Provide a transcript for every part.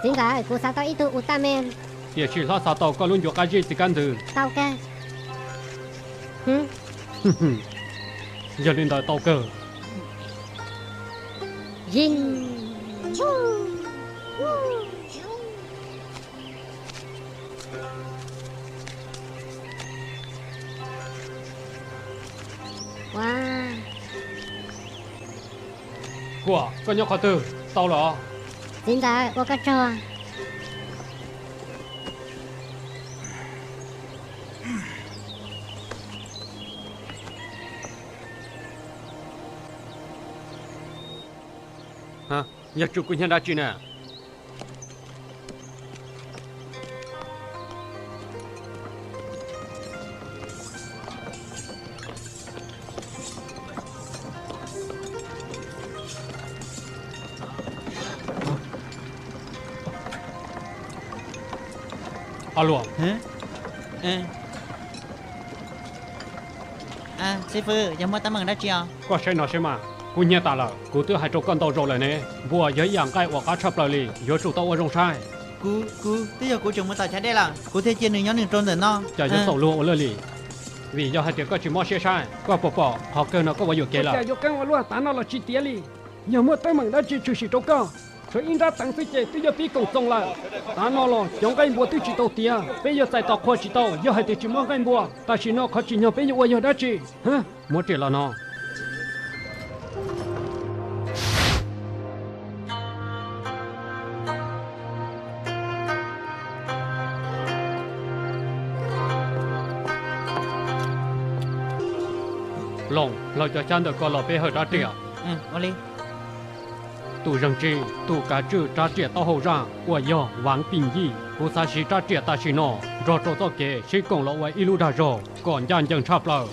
Txiv ntxawm, kuv xav tau ib tug ua taj me. Tiam sis hlob xav tau koj lub ncuav qab zib txiv kab ntws. Tau kawg. Yog li ntawd tau kawg. Zis. Ua, koj nyob qhov twg? Tau los? Txiv ntxawm, ua koj tsaug. Yog tsum kuv nyiag dab tsi na? Xib fwb, yog muaj teeb meem dab tsi os? Koj saib no saib mas, kuv nyiag tas lawm. Kuv twb hais rau koj ntau zaus lawm ne, npua yog ib yam nqaij uas qab tshaj plaws li, yuav tsum tau ua zoo saib. Kuv, kuv twb yog kuv tseem mus tom chav dej lawm, kuv thiaj cia nws nyob nws rau ntawm no. Cas yuav txaus luag ua luaj li? Vim yog hais tias koj tsis mob siab saib, koj puas pom qhov kawg no koj ua yuam kev lawm. Cas yuav qeeb ua luaj, tav no los tsis tiav li. Yog muaj teeb meem dab tsi tshwm sim rau koj, tshuav ib nrab teev xwb ces twb yog pib koom txoos lawm. Tav no los cov nqaij npua twb tsis tau tiav, peb yuav txais tos qhua tsis tau yog hais tias tsis muaj nqaij npua. Tam sim no qhov tsim nyog peb yuav ua yog dab tsi? Muab riam los no. Loos, hlawv cov xyab ntawm ko los peb hawm rab riam. Tus zeeg tsi, tus kav tswj rab riam taub hau zaj uas yog Vav Pim Yij, kuv xav siv rab riam tam sim no nrog rau txoj kev sib koom los ua ib lub dag zog kom ncaj ncees tshaj plaws.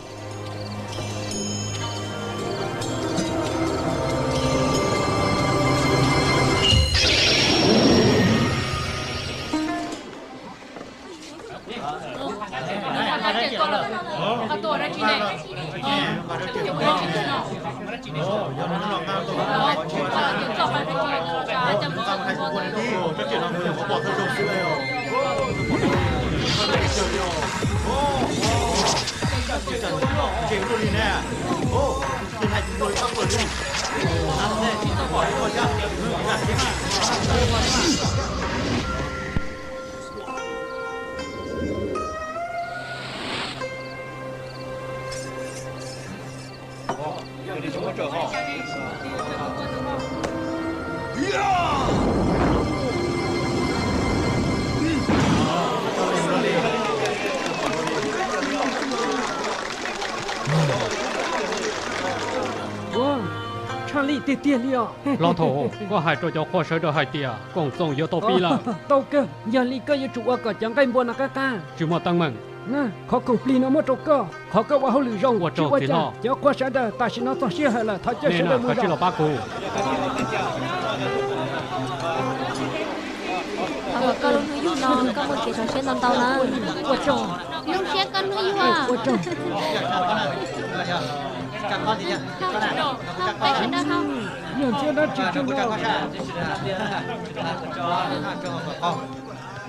Ua, tshaj lij tiag tiag li os. Hlob Thaum, koj hais rau cov qhua sawv daws hais tias koom txoos yuav tau pib lawm. Tau kawg, yog li koj yuav tsum ua kom cov nqaij npua no qab qab. Tsis muaj teeb meem. Na, qhov khoom plig no muab rau koj, qhov koj ua hauj lwm zoo. Ua tsaug txiv hlob. Cov qhua sawv daws tam sim no txog sij hawm lawm, thov caw sawv daws mus. Koj tsis los pab kuv. Thov kom koj lub hnub yug no koj muaj kev zoo siab ntau ntau na. Ua tsaug. Zoo siab koj hnub yug. Ua tsaug. Yog ntxhiab dab tsi tso no?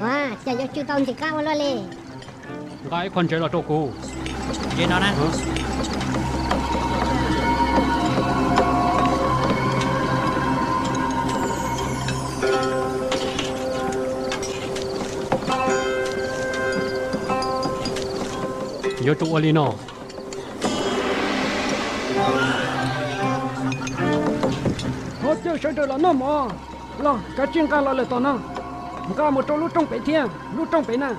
Ua, cas yuav tsw tau ntxim qab ua luaj li. Nqa ib qho ntsev los rau kuv. Ntsev no na. Yuav tsum ua li no. Thov caw sawv daws los noj mov. Los, kav tsij nqa los lawm tom no. Nqa mus rau lub rooj pem thiab, lub rooj pem na.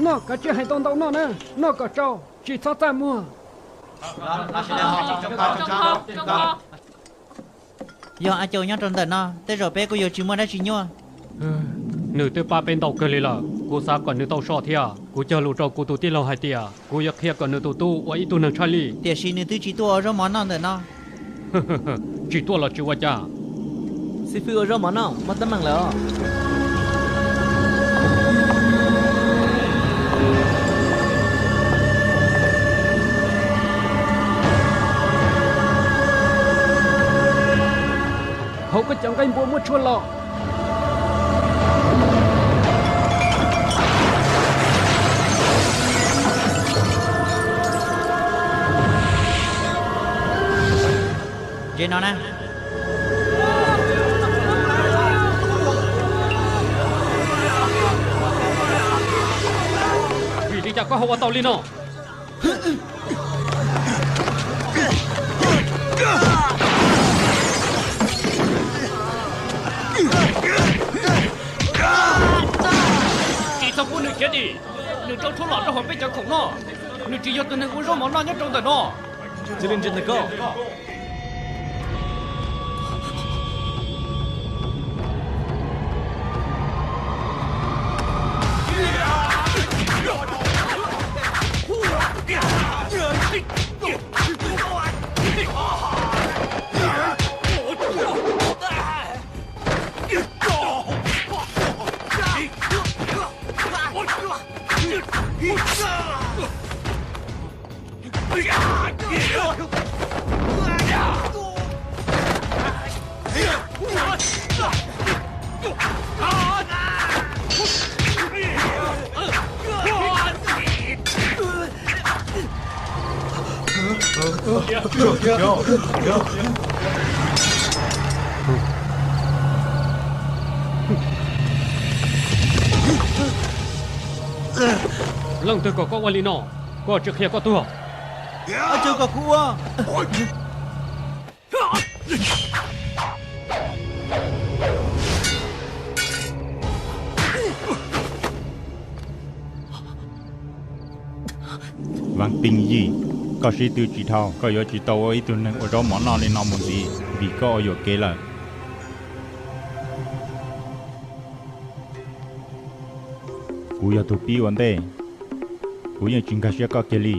Noj, kav tsij hais ntau ntau noj na, noj kom tsau, tsis txhob txaj muag. Yog A Caum nyob rau ntawm no, tej zaum peb kuj yuav tsis muaj dab tsi nyuaj. Nws twb pab peb ntau kawg li lawm, kuv xav kom nws tau so thiab. Kuv cog lus rau kuv tus tij laug hais tias kuv yuav qhia kom nws tus tub ua ib tug neeg tshaj lij. Tiam sis nws twb tsis tuaj ua zaub mov noj ntawm no. Tsis tuaj los tsis ua cas. Xib fwb ua zaub mov noj, muaj teeb meem lawm os. Hauv koj cov nqaij npua muaj tshuaj los. Ntse no na. Vim li cas koj ho ua tau li no? Tsis txhob pub nws khiav dim. Nws rau tshuaj los rau hauv peb cov khoom noj. Nws tsis yog tus neeg ua zaub mov noj nyob rau ntawm no. Cia li ntsia ntawm koj. Leej twg kom koj ua li no? Koj tsis qhia koj tuag. Ua tsaug kom kuv ua. Vaaj Pij Yij, koj sib tw tsis dhau, koj yuav tsis tau ua ib tug neeg ua zaub mov noj li no mus ntxiv, vim koj ua yuam kev lawm. Kuv yog tus pib ua ntej, kuv yeej tsis nkag siab koj kiag li.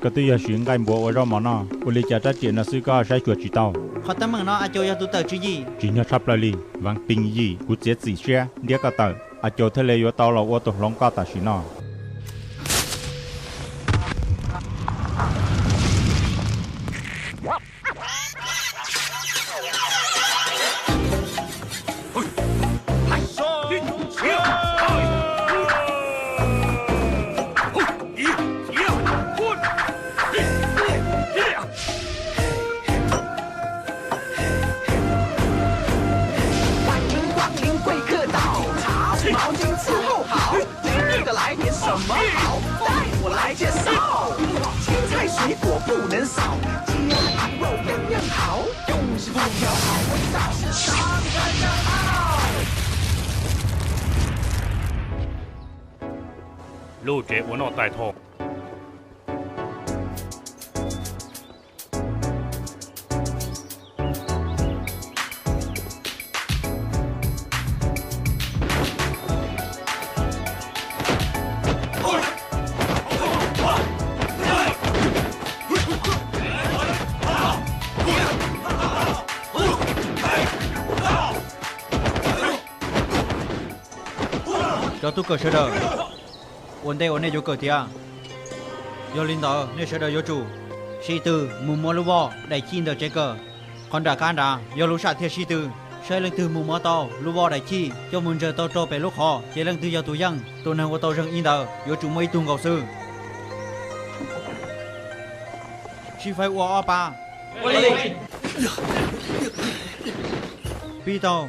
Koj twb yog siv nqaij npua ua zaub mov noj, ua li cas rab riam no xwb koj saib xyuas tsis tau? Qhov teeb meem no A Caus yog tus tawm tswv yim. Tsim nyog tshaj plaws li, Vaaj Pij Yij, kuv txiav txim siab ntiab koj tawm, A Caus thiaj li yuav tau los ua tus hloov koj tam sim no. Lub tsev ua noj tais thom. Cov tub kawm sawv daws, ua ntej uas nej yuav kawm tiav, yog li ntawd nej sawv daws yuav tsum sib tw mus muab lub voj daim chij ntawm tsev kawm qhov nram qab nrad, yog lub sij hawm thiaj sib tw saib leej twg mus muab tau lub voj daim chij coj mus ntsaws tau rau pem lub qhov, ces leej twg yog tus yeej. Tus neeg uas tau zeeg ib ntawd yuav tsum muaj ib tug nkaus xwb. Sib faib ua ob pab. Pib tau.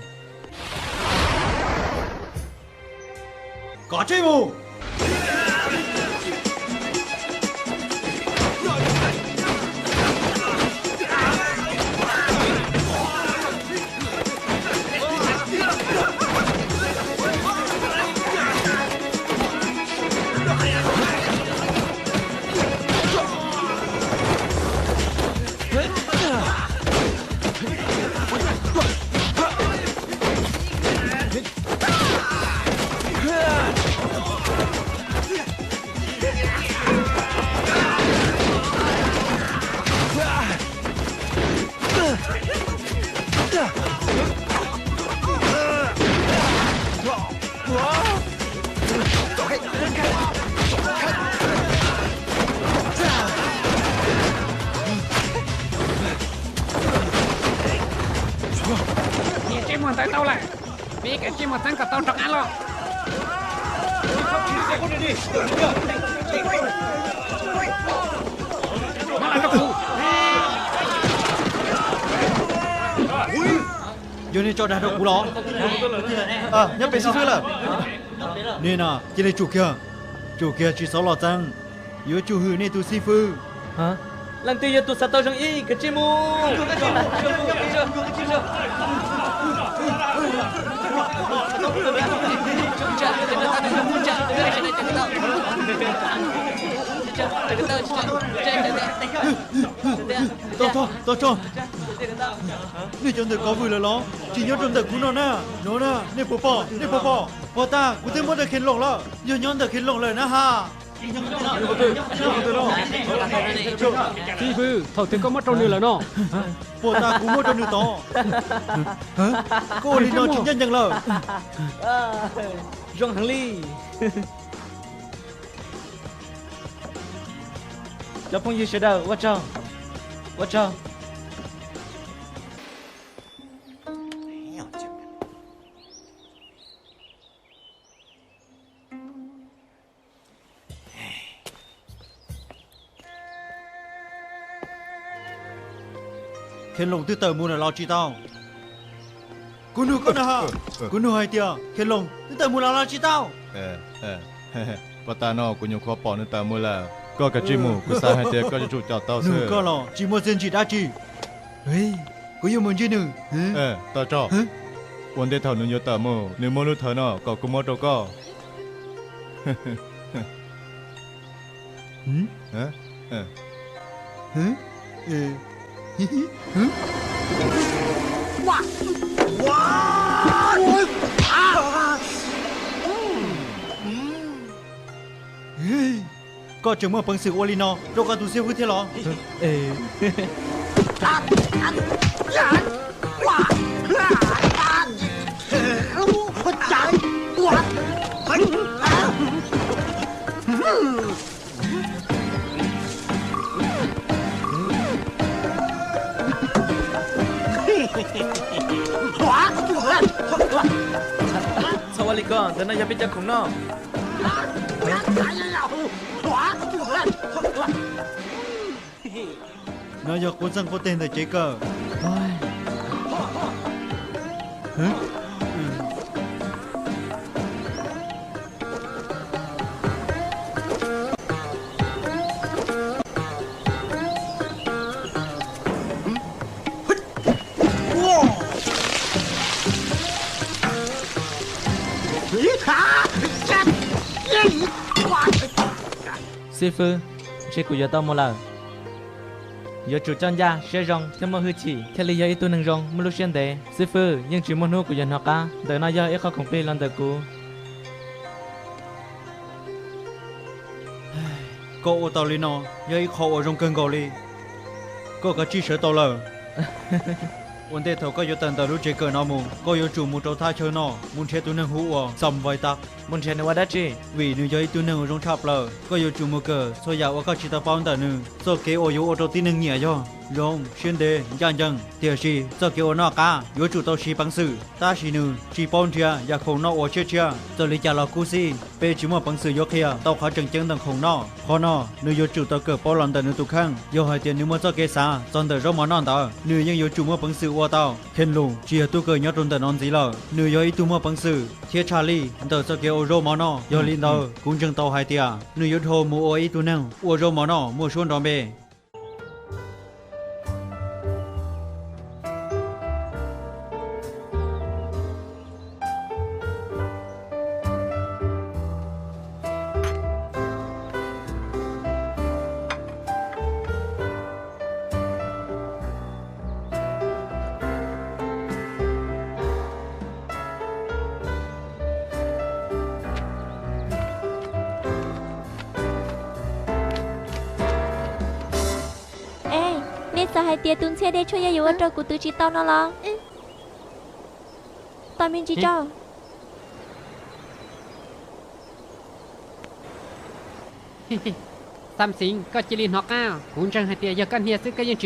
Kom tsij mus. Niag ntsej muag ntawd tau lawm, peb kev ntsej muag txeeb kom tau rov qab los. Muab los rau kuv. Yog nej tso dag rau kuv los? Nyob pem xib fwb lawm. Nej no cia li tsum kiag, tsum kiag tsis txhob los txeeb, yuav tsum hwm nej tus xib fwb. Leej twg yog tus xav tau zoo ib, kav tsij mus. Tau tso, nej cov ntawm ko vwm lawm los? Tsis nyob rau ntawm kuv no na. No na, nej puas pom, nej puas pom? Puas tas kuv twb muab rau Kheej Loos lawm, yog nyob ntawm Kheej Loos lawm na ha. Xib fwb, thaum twg koj muab rau nws lawm no? Puas tas kuv muab rau nws tod? Koj ua li no tsis ncaj ncees lawm. Zoo heev li. Cov phooj ywg sawv daws ua tsaug, ua tsaug. Kheej Loos twb tawm mus lawm los tsis tau? Kuv nug koj na ha, kuv nug hais tias Kheej Loos twb tawm mus lawm los tsis tau? Puas tas no kuv nyuam qhuav pom nws tawm mus lawm. Koj kav tsij mus, kuv xav hais tias koj yuav tsum caum tau xwb. Nug koj los tsis muaj txiaj ntsig dab tsi. Kuv yuav mus ntsib nws. Tau tso. Ua ntej thaum nws yuav tawm mus, nws muaj lub thawv no kom kuv muab rau koj. Koj tseem muaj peev xwm ua li no rau koj tus xib fwb thiab los? Txhob ua li ko, ntawm no yog peb cov khoom noj. No yog qub txeej qub teg ntawm tsev kawm. Xib fwb, ntshe kuv yuav tau mus lawm. Yuav tsum coj ncaj siab zoo thiab muaj hwj chim thiaj li yog ib tug neeg zoo muaj lub siab ntev. Xib fwb, yeej tsis muaj hnub kuv yuav hnov qab. Ntawm no yog ib qho khoom plig los ntawm kuv. Koj ua tau li no yog ib qho uas zoo kawg nkaus li. Koj kav tsij sawv tau lawm. Ua ntej thaum koj yuav tawm ntawm lub tsev kawm no mus, koj yuav tsum mus rau thaj chaw no mus nrhiav tus neeg hu ua Xam Vais Tag. Mus nrhiav nws ua dab tsi? Vim nws yog ib tug neeg uas zoo tshaj plaws, koj yuav tsum mus kawm txhua yam uas koj tsis tau paub ntawm nws. Txoj kev uas yuav ua rau tib neeg nyiam yog zoo, siab ntev, ncaj ncees, tiam sis txoj kev uas noj qab yuav tsum tau siv peev xwm. Tab sis nws tsis paub nrhiav yam khoom noj uas tshiab tshiab. Txawm li cas los kuj xij, peb tsis muaj peev xwm yuav qhia tau qhov tseem ceeb ntawm khoom noj. Qhov no nws yuav tsum tau kawm paub los ntawm nws tus kheej. Yog hais tias nws muaj txoj kev xav txog ntawm zaub mov noj ntawd, nws yeej yuav tsum muaj peev xwm ua tau. Kheej Lus tsis yog tub kawm nyob rau ntawm no ntxiv lawm, nws yog ib tug muaj peev xwm thiab tshaj lij ntawm txoj kev ua zaub mov noj. Yog li ntawd, kuv ntseeg tau hais tias nws yuav dhau mus ua ib tug neeg ua zaub mov noj muaj suab nrov npe. Es, nej xav hais tias tus ntxhiab dej tshuaj yog yuav ua rau kuv twv tsis tau no los? Tos me ntsis tso. Xam Xeev, koj cia li hnov qab, kuv ntseeg hais tias yog koj hnia xwb koj yeej tsis